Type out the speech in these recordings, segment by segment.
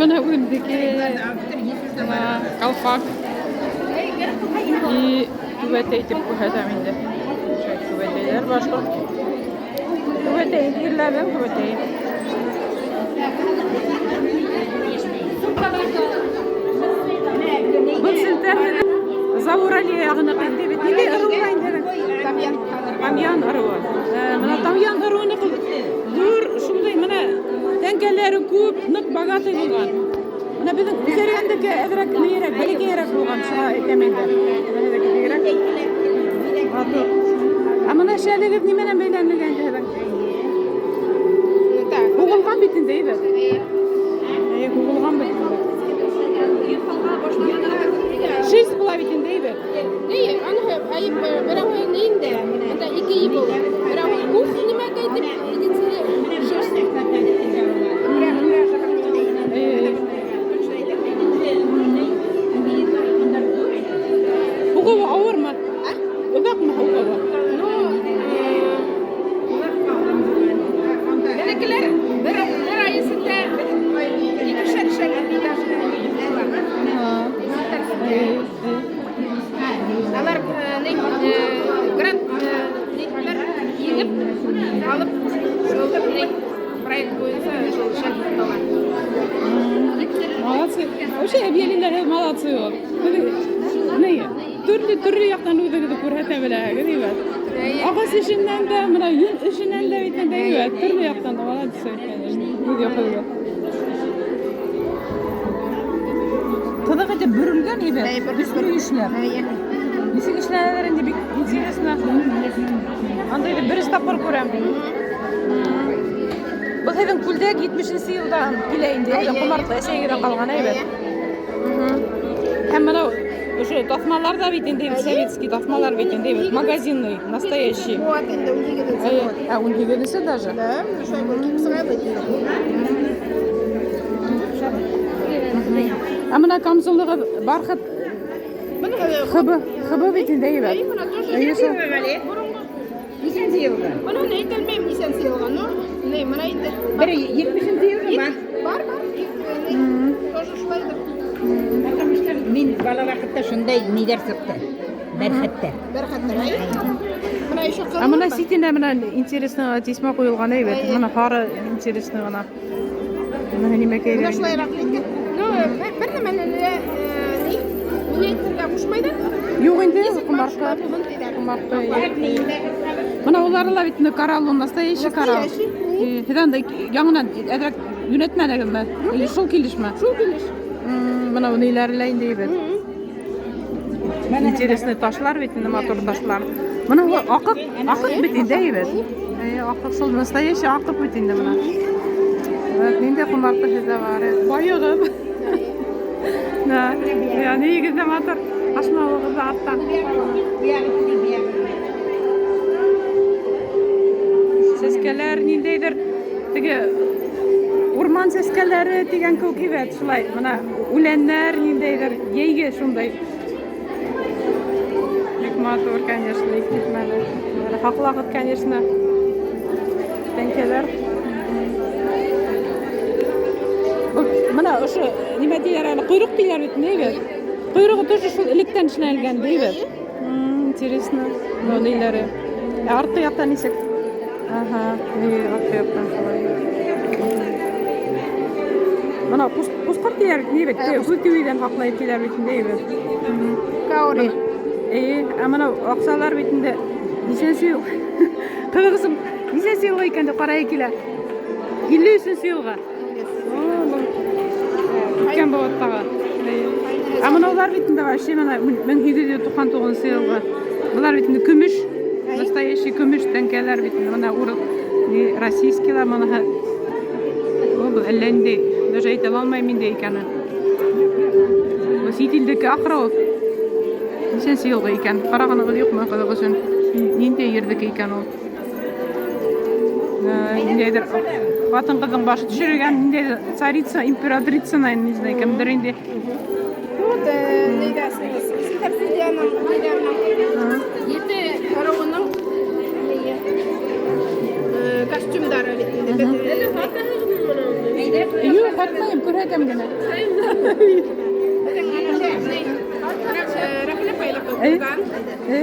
Бына үҙемдеке. Бына калфак. И түбәтәй итеп күрһәтәм инде. Шулай түбәтәйләр башҡорт. Түбәтәй, ирләрҙең түбәтәйе. Был селтәр Зауралье яғыныҡы инде бит. Ниндәй ырыу ла инде? Тамьян. Тамьян ырыуы. Бына Тамьян ырыуыныҡы ҙур шундай бына тәңкәләре күп, ныҡ богатый булған. Бына беҙҙең Үҙәргәндеке әҙерәк нейерәк, бәләкәйерәк булған, шуға әйтәм инде. Беҙҙеке бигерәк матур. Ә бына шәлегеҙ нимәнән бәйләнелгән инде һеҙҙең? Так. Һуғылған бит инде, әйбәт. Әйе, һуғылған бит инде. Шерсть була бит инде, әйбәт. Ни, аны айып берәүе ни инде? Анда ике ей була. Берәүе кух нимәкәй дип, икенсеһе шерсть. Әйе. Һуғыуы ауырмы? Оҙаҡмы һуғыуы? Ну, беҙҙекеләр бер ай эсендә икешәр шәл даже. Әйе. Алар ни, грант ниләр еңеп алып, шул ни проект буйынса шул шәл тоталар. Молодцы. Вообще әбйәлиләр молодцы ул. Ни, төрлө-төрлө яҡтан үҙегеҙҙе күрһәтә беләһегеҙ, әйбәт. Ағас эшенән дә, бына йөн эшенән дә бит инде, әйбәт. Төрлө яҡтан да молодцы, конечно. Үҙ яҡығыҙ. Ҡыҙыҡ итеп бөрөлгән әйбәт. Өс мөйөшләп. Нисек эшләнәләр инде, бик интересно. Андайҙы беренсе тапҡыр күрәм. Был һеҙҙең күлдәк 70-нсе йылдан килә инде, Әйе. ҡомартлы әсәйегеҙҙән ҡалған әйбәт. Һәм бына ошо таҫмалар ҙа бит инде, советский таҫмалар бит инде, магазинный, настоящий. Вот инде 18-нсе Әйе. год. Ә, 18-нсе даже. Да, шулай был килеп сыға бит инде. Ә бына камзолығыҙ бархат Быны хыбы бит инде, әйбәт. Әйе, бына тоже Әйе, шул. боронғо. Нисәнсе йылғы? Быны әйтә алмайым нисәнсе йылға, но ни, бына инде. Бер 70-нсе йылғы бар. Бар, бар. Ни, тоже шулайҙыр. Потому что мин бала ваҡытта шундай ниҙәр сыҡты. Бәрхәттәр. Бәрхәттәр, әйе. Бына еще Ә бына ситенә бына интересный ғына тесьма ҡуйылған әйбәт. Әйе. Бына һары интересный ғына. Бына нимәкәй Бына шулайыраҡ инде. Ну, бер нәмәне лә ни, мине әйтергә ҡушмайҙар. Юҡ инде, Нисек бар, ҡомартҡы. шулай булһын тиҙәр. Ҡомартҡы. Бына улары ла бит инде коралл, настоящий коралл. Настоящий. Һеҙ анда яңынан әҙерәк йүнәтмәнегеҙме? Или шул килешме? Шул килеш. Бына ниләре лә инде әйбәт. Интересный ташлар бит инде, матур ташлар. Бына ул аҡыҡ, аҡыҡ бит инде әйбәт. Әйе, аҡыҡ шул настоящий аҡыҡ бит инде бына. Вот ниндәй ҡомартҡы һеҙҙә бар. Байығыҙ. Да, я нигеҙ ҙә матур. Ашмауығыҙ ҙа арттан. Сәскәләр ниндәйҙер теге урман сәскәләре тигән кеүек әйбәт шулай. Бына үләннәр ниндәйҙер йәйге шундай. Бик матур, конечно, иҫ китмәле. Һаҡлағыҙ, конечно. Тәңкәләр. Был бына ошо нимә тиҙәр әле, ҡойроҡ тиҙәр бит, ни бит? Ҡойроғо тоже шул электән эшләнелгән, ни бит? Интересно. Бына ниләре. Ә артҡы яҡтан нисек? Ага, ни артҡы яҡтан шулай. Бына ҡусҡар тиҙәр бит, ни бит? Күҙ тейеүҙән һаҡлай тиҙәр бит, ни бит? Каури. Эйе, ә бына аҡсалар бит инде нисәнсе йыл? Ҡыҙығысым, нисәнсе йылға икән тип ҡарай килә. 53-нсе йылға. Үткән быуаттағы. Ә бына улар бит инде вообще бына 1899-нсы йылғы. Былар бит инде көмөш, настоящий көмөш тәңкәләр бит инде. Бына урыҫ, ни, российскийлар быныһы. О, был әллә ниндәй, даже әйтә алмайым ниндәй икәнен. Был сит илдеке ахыры ул. Нисәнсе йылғы икән? Ҡарағанығыҙ юҡмы ҡыҙыҡ өсөн? Ниндәй ерҙеке икән ул? Ниндәйҙер ҡатын-ҡыҙҙың башы төшөрөлгән, ниндәйҙер царица, императрица, не знаю, кемдер инде. Вот, нейҙә, Сильдерфидияның, нейҙәренең, ете ырыуының нейе, костюмдары бит инде. Юҡ, Һатмайым, күрһәтәм генә. Рәхилә апайлыҡы Әй. Курган. Э?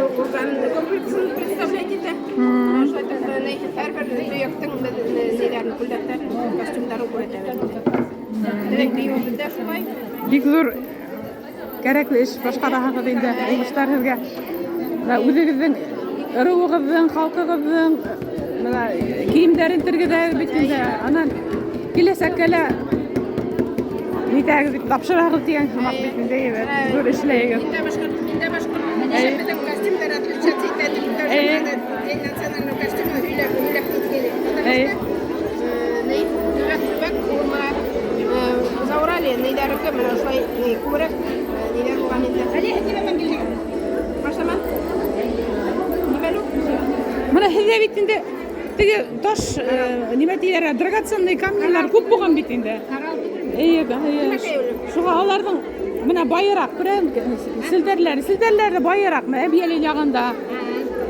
Ул Курган комплексын представлять итә. Шулай итеп, ни, һәрбер төйәктең беҙ ниләрен, күлдәктәрен, костюмдарын күрһәтәбеҙ. Беҙҙең бейеүебеҙ ҙә шулай. Бик ҙур кәрәкле эш башҡараһығыҙ инде, уңыштар һеҙгә. Бына үҙегеҙҙең ырыуығыҙҙың, халҡығыҙҙың бына кейемдәрен тергеҙәгеҙ бит инде. Анан киләсәккә лә нитәгеҙ бит, тапшыраһығыҙ тигән һымаҡ бит инде, әйбәт, ҙур эшләйегеҙ. Мин дә башҡорт, мин дә башҡорт. Әй. Беҙҙең костюмдар отличаться итә тип, даже Әй. надо День национального костюма һөйләп һөйләп киткәйне. Потому Әй. что ни, төбәк-төбәк улма Зауралье нейҙәрҙеке менә шулай ни, күберәк ниҙәр булған инде. Башлама. Нимәле ул? Бына һеҙҙә бит инде теге таш, нимә тиҙәр, драгоценный камнялар күп булған бит инде. Эйе, эйе. Шуға аларҙың бына байыраҡ, күрәм, селтәрләре, селтәрләре байыраҡ, менә Әбйәлил яғында.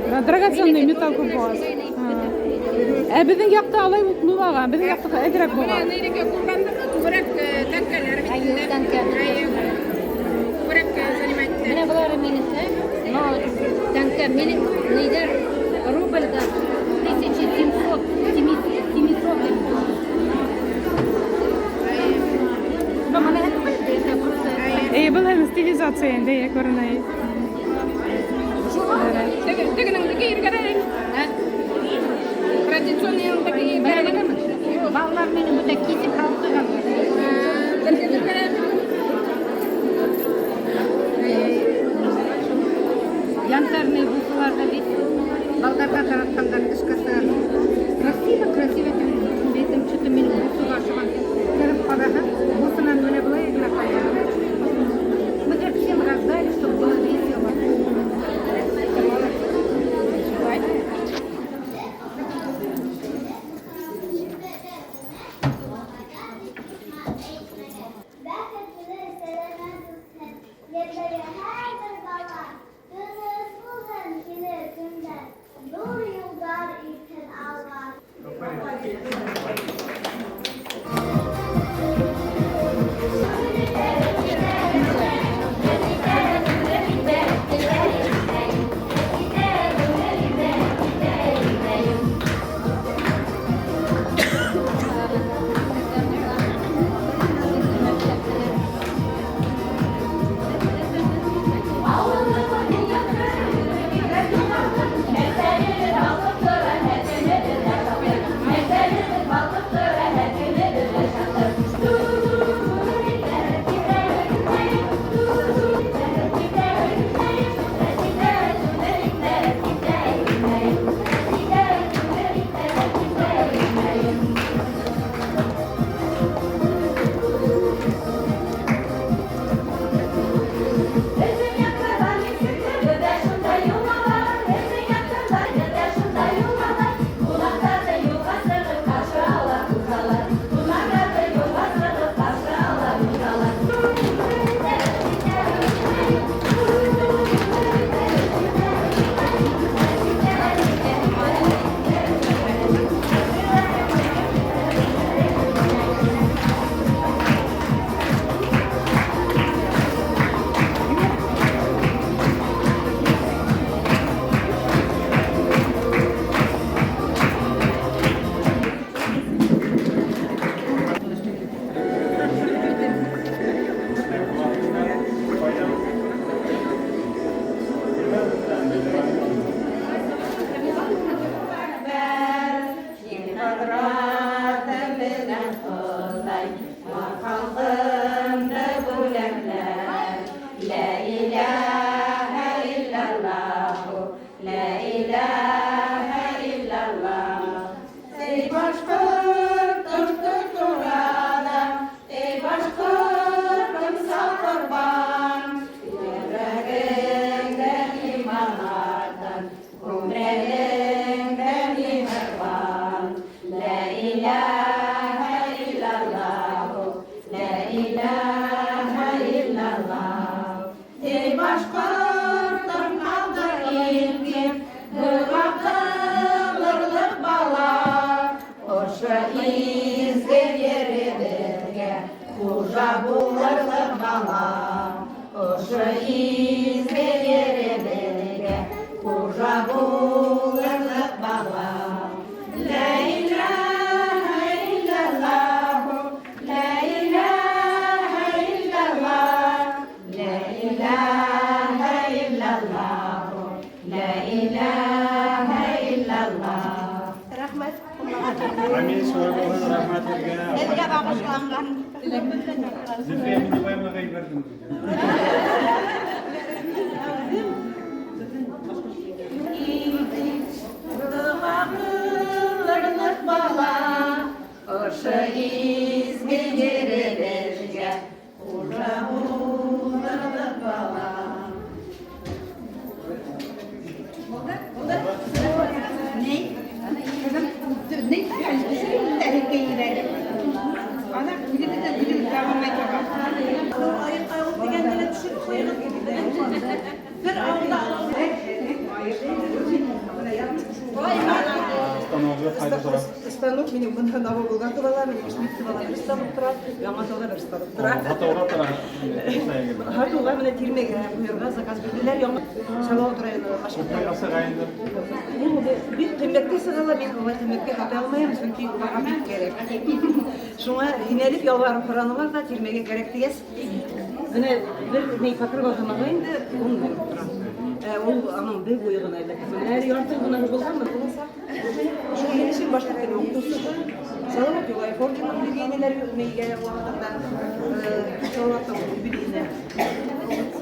Бына драгоценный металл күп булған. Ә беҙҙең яҡта алай уҡ булмаған, беҙҙең яҡта әҙерәк Менә булған. нейҙеке Кургандыҡы күберәк тәңкәләр бит инде. Әйе, тәңкә. Әйе. Күберәк занимать итә. Менә болары минеке, но тәңкә минең нейҙәр рубльда 1700 700. Но менә түгел, это просто. Эйе, был һәм стилизация инде, эйе, күренә. Теге тегенең ергәрәк. Традиционный Менә ергәрәк. генәме? Балалар мине бөтә кисеп алып ҡуйған. Ергәрәк. Янтарный бусаларҙы бит балдарға таратҡандар ҡышҡасы. Красиво, красиво әйтем, что-то мин бусыға ашаған. Кереп ҡараһам, бусынан менә былай гына ҡалған. Мы как всем раздали, чтобы было весело. Шулай. Бәхетле, сәләмәт үҫһен, ерҙәге һәр бер бала, тыныс булһын килер көндәр, ҙур юлдар итһен алға. Хужа булырлыҡ бала. Ошо изге еребеҙгә хужа булырлыҡ бала. Лә иләһә иллаллаһу, лә иләһә иллаллаһ, лә иләһә иллаллаһу, лә иләһә иллаллаһ. Рәхмәт. Амин, шулай булһын, рәхмәт һеҙгә. Һеҙгә бағышланған. Зөлфиә Миннебаевнаға ебәрҙем. Доға ҡылырлыҡ бала, ошо изге еребеҙгә хужа булырлыҡ бала. Ни? Ҡыҙым, ни? Ана, үҙебеҙ ҙә үҙебеҙ табылмай торған. Станогы ҡайҙа тора? Станок минең бында Новый тубала, минең Шмидт тубала бер станок тора, Яңа тауҙа бер станок тора. Һатыуға тора. Һатыуға менә тирмәгә ҡуйырға заказ бирҙеләр, яңа Салауат районы башҡорт. Күпмегә сыға инде? Ул бик ҡиммәткә сыға ла, мин улай ҡиммәткә һата алмайым, сөнки уларға бик кәрәк. Шуңа инәлеп ялварып һоранылар ҙа, тирмәгә кәрәк тигәс, менә бер ни покрывал һымағы инде 10 мең тора. Ул аның бер буйы ғына әле. Менә әле ярты ғына булғанмы, буласа. Шул инешем башҡорт теле уҡытыусыһы, Салауат Юлаев орденын биргәйнеләр мейгә ваҡытында, Салауаттың юбилейына.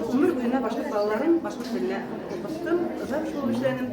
Ғүмер буйына башҡорт балаларын башҡорт теленә уҡыттым, завуч булып эшләнем.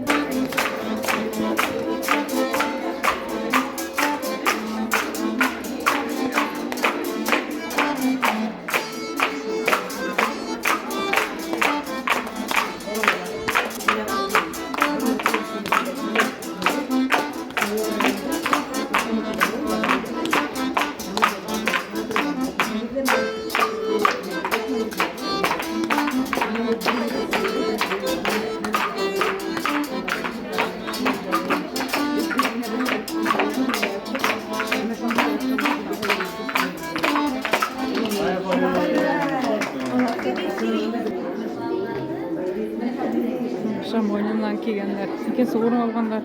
Шамониннан килгәндәр. Икенсе урын алғандар.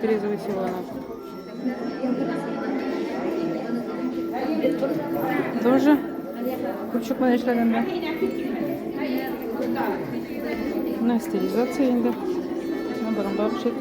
Трезвый селонан. Тоже крючок менән эшләгәндәр. Менә стилизация инде. Менә боронға оҡшай.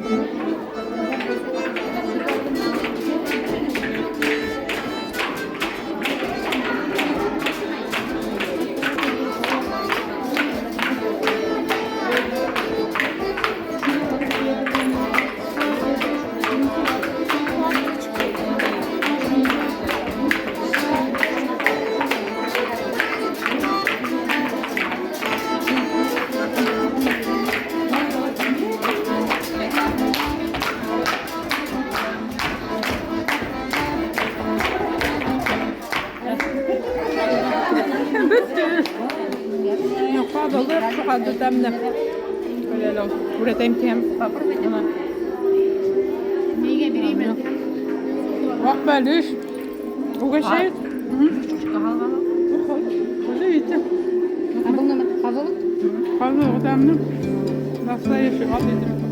Бөттө. Ҡаҙылып, шуға тәмле. Әле күрәтәйем тиһәм. Бына. Нигә бирәйем әле? Аҡ бәлеш. Угощает. Видите. Ә был нәмә? Ҡаҙылыҡ? Ҡаҙылыҡ тәмле. Настоящий ат ите.